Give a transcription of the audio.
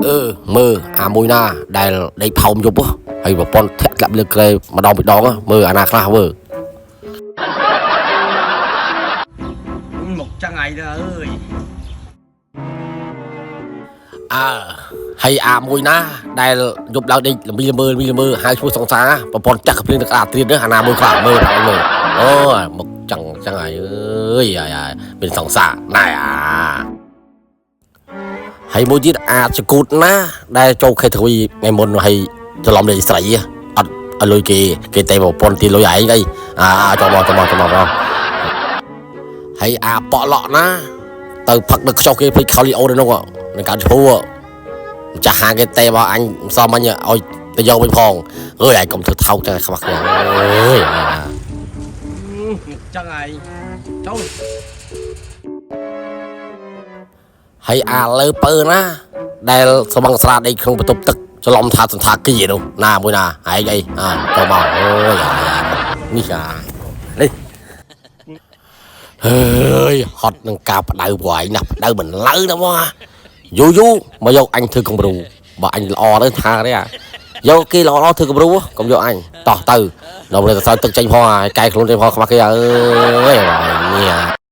អឺមើលអាមួយណាដែលដេកផោមយប់ហ៎ហើយប្រពន្ធធាក់ធ្លាក់លើក្រែម្ដងពីរដងហ៎មើលអាណាខ្លះមើល មកចឹងឯងទៅអើយ អើហើយអាមួយណាដែលយប់ឡើងដេកល្មីល្មើល្មីល្មើហៅឈ្មោះសង្សារប្រពន្ធចាក់កំភ្លៀងទឹកក្តារត្រៀតអាណាមួយខ្លះមើលដល់មើលអូយមកចឹងចឹងហើយអើយអាយអាយមានសង្សារណែអាហើយមួយទៀតអាចកូតណាដែលចូលខេទ្វីថ្ងៃមុនហើយច្រឡំលេងស្រីអត់ឲ្យលុយគេគេតែប្រពន្ធទីលុយឯងអីអាចូលមកចូលមកចូលមកមកហើយអាប៉ក់ឡក់ណាទៅផឹកដឹកខ្ចោះគេភ្លេចខោលីអូនៅនោះនៅកើតឈ្មោះ ម្ចាស់ហាងគេទេមកអញសំអញឲ្យទៅយកវិញផងអើយឯងកុំធ្វើថោកចឹងខ្មាស់គ្នាអើយ មកចឹងឯងចូល ហើយអាលើពើណាដែលស្បឹងស្រាដេកក្នុងបន្ទប់ទឹកច្រឡំថាសន្តាគារនោះណាមួយណាឯងអីអាចូលមកអូយអានេះអានេះហើយហត់នឹងការផ្ដៅព្រោះឯងណាស់ផ្ដៅមិនលើណាមកយូរយូរមកយកអញធ្វើគំរូបើអញល្អទៅថាទេអាយកគេល្អៗធ្វើគំរូកុំយកអញតោះទៅដល់ទៅសើទឹកចេញផងហើយកែខ្លួនចេញផងខ្មាស់គេអើយនេះអា